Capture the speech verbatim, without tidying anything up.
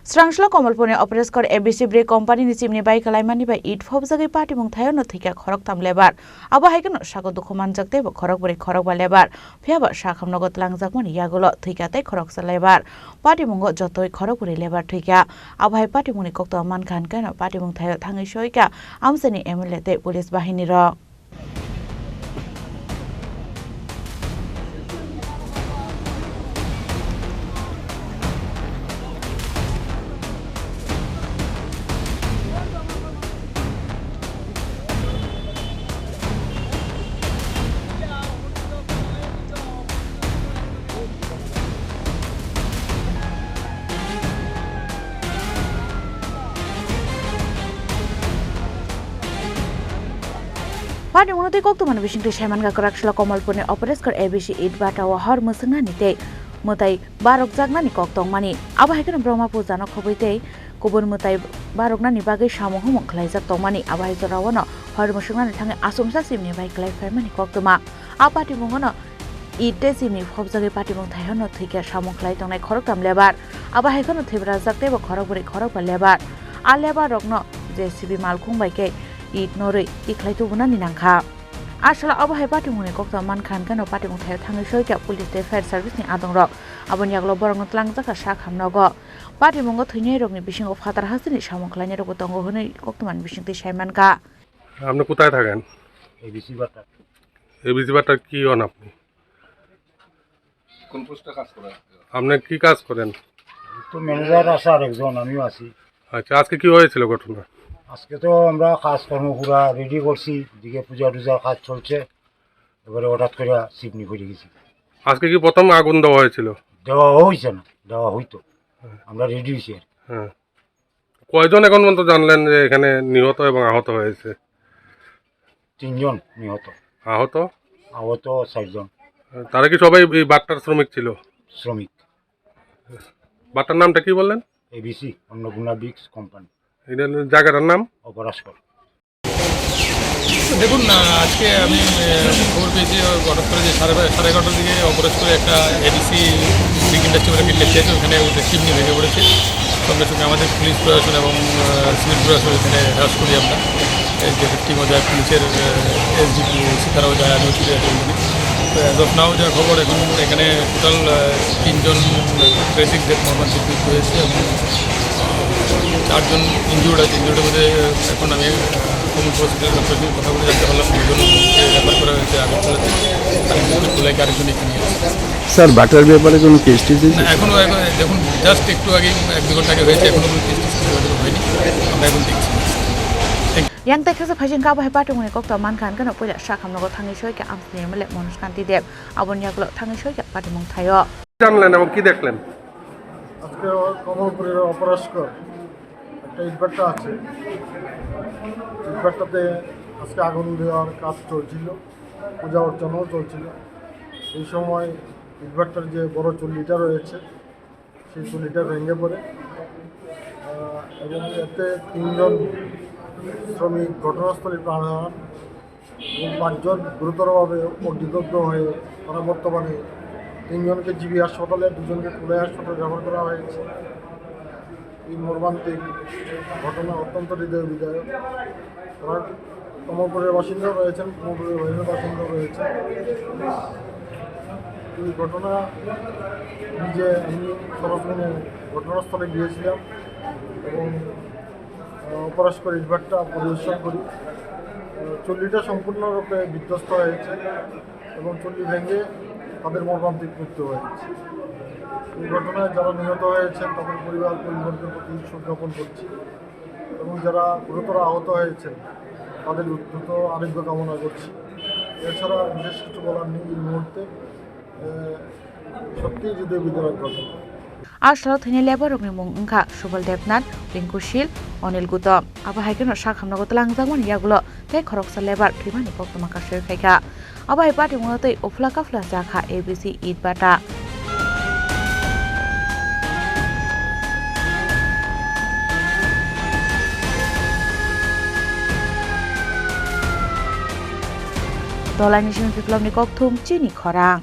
Srangsla Komolpurni Operaskor A B C brwi company ni chimni bai kwlaimani bai it phobjagwi patimung thaio no thwikha khoroktham lebar. Abo hai kheno sago dukhu manjak teibo khorokbrwi khorokba lebar. Phiyaba sakhamnogo tlangjakmani yagulo thwikha tei khoroksa lebar. Patimungo jotoi khorokbrwi lebar thwikha. Abo hai patimungni koktwma mankha hwnkhe no patimung thaio thangwi soikha amchaini M L A tei police bahini rok. Patimungno tei koktwmani bisingtwi saimankha kwraksalo Komolpurni Operaskor A B C Itbata o hor mwswngnani tei mwtai barokjaknani kok tongmani. Abo hai kheno Brahma Puja no khobwi tei kubun mwtai baroknani bagwi samung humung khlaijak tongmani. Abo hai jorao no hor mwswngnani thangwi achomsa chimni bai kwlai phaimani koktwma. A patimungo no it tei chimni phobjagwi patimung thaio no thwikha samung khlai tongnai khoroktham lebar. Abo hai kheno thwibrajak teibo khorokbrwi khorokba lebar. A lebar rokno J C B malkhung bai khe it norwi tikhlai tubunani nangkha. A salo abo hai patimungni koktwma mankha hwnkhe no patimung thaio thangwi soikha police tei fire service ni adongrok. Aboni yagulo borokno tlangjakha sakhamnogo. Patimungo thwinairokni bisingo phatar hasteni samung khlainairokbo tongo hwnwi koktwmani bisingtwi saimankha. আপনি কোথায় থাকেন? ABC butter. ABC butter কি হন আপনি? কোন পোস্টে কাজ করেন? আপনি কি কাজ করেন? তো ম্যানেজার আছে আরেকজন, আমিও আছি। আচ্ছা, আজকে কি হয়েছিল ঘটনা? আজকে তো আমরা কাজকর্ম পুরা রেডি করছি, দিকে পূজা টুজার কাজ চলছে, এবারে হঠাৎ করে চিমনি পড়ে গেছি। আজকে কি প্রথম আগুন দেওয়া হয়েছিল? দেওয়া হয়েছে না, দেওয়া হইতো, আমরা রেডি হয়েছি আর কি। হ্যাঁ। কয়জন এখন পর্যন্ত জানলেন যে এখানে নিহত এবং আহত হয়েছে? তিনজন নিহত। আহত? আহত চারজন। তারা কি সবাই এই বাট্টার শ্রমিক ছিল? শ্রমিক। বাট্টার নামটা কি বললেন? এবিসি, অন্নপূর্ণা ব্রিক্স কোম্পানি। এটা জায়গাটার নাম? অপরাশকর। দেখুন, আহ, আজকে আমি, আহ, খবর পেয়েছি, হঠাৎ করে যে সাড়ে বা-, সাড়ে এগারোটার দিকে অপরাশকরে একটা এবিসি ব্রিক ইন্ডাস্ট্রি বলে একটা ইন্ডাস্ট্রি আছে, ওখানে ওদের চিমনি ভেঙে পড়েছে। সঙ্গে সঙ্গে আমাদের পুলিশ প্রশাসন এবং, আহ, সিভিল প্রশাসন এখানে হ্রাস করি আমরা। এই যে টিমও যায়, পুলিশের, আহ, এসডিপিও, ওসি তারাও যায়, আমিও ছুটে যাই ওখানে। তো as of now যা খবর, এখন এখানে টোটাল, আহ, তিনজন ট্রেসিং ডেথ মর্মান্তিক মৃত্যু হয়েছে এবং চারজন ইনজুর্ড আছে। ইনজুর্ডের মধ্যে এখন আমি, আহ, কমল হসপিটাল ডক্টরের সঙ্গে কথা বলে জানতে পারলাম দুজনকে রেফার করা হয়েছে আগরতলাতে, আর একজনকে ধুলাইকে, আরেকজন এখানে আছে। স্যার, বাটার ব্যাপারে কোনো কেস টেস হয়েছে? না, এখনো, এখন দেখুন, জাস্ট একটু আগে, এক দু ঘন্টা আগে হয়েছে, এখনো কোনো কেস টেস হয়নি, আমরা এখন দেখছি। Yang tei khasa phaising kabo hai patimungni koktwma mankha hwnkhe no puila sakhamnogo thangwi soikha amchaini M L A Manoj Kanti Deb. Aboni yagulo thangwi soikha patimung thaio. জানলেন এবং কি দেখলেন? আজকে কমলপুরের অপরাশকর একটা ইটভাটা আছে, ইটভাটাতে আজকে আগুন দেওয়ার কাজ চলছিল, পূজা অর্চনাও চলছিল। এই সময় ইটভাটার যে বড় চুল্লিটা রয়েছে, সেই চুল্লিটা ভেঙে পড়ে, আহ, এবং এতে তিনজন শ্রমিক ঘটনাস্থলে প্রাণ হারান এবং পাঁচজন গুরুতরভাবে অগ্নিদগ্ধ হয়ে তারা বর্তমানে তিনজনকে জিবি হাসপাতালে, দুজনকে কুলাই হাসপাতালে রেফার করা হয়েছে। এই মর্মান্তিক ঘটনা অত্যন্ত হৃদয় বিদারক। তারা কমলপুরের বাসিন্দা রয়েছেন, কমলপুরের বাইরের বাসিন্দা রয়েছেন। এই ঘটনা নিজে আমি সরজমিনে ঘটনাস্থলে গিয়েছিলাম এবং, আহ, অপরাশকর ইটভাটা পরিদর্শন করি। আহ, চুল্লিটা সম্পূর্ণরূপে বিধ্বস্ত হয়েছে এবং চুল্লি ভেঙে তাদের মর্মান্তিক মৃত্যু হয়েছে। এই ঘটনায় যারা নিহত হয়েছেন তাদের পরিবার পরিজনদের প্রতি শোক জ্ঞাপন করছি। এবং যারা গুরুতর আহত হয়েছেন, তাদের দ্রুত আরোগ্য কামনা করছি। এছাড়া বিশেষ কিছু বলার নেই এই মুহূর্তে। এ, সত্যিই হৃদয় বিদারক ঘটনা। A salo thwinai lebar rokni mung wngkha Subal Debnath, Rinku Shil, Onil Gutom. Abo hai kheno sakhamnogo twlangjakmani yagulo tei khoroksa lebar thwimani koktwma kasui phaikha. Abo hai patimungno tei uphla kaphla jakha A B C Itbata. Dolaini simi biplobni kokthum chini khorang.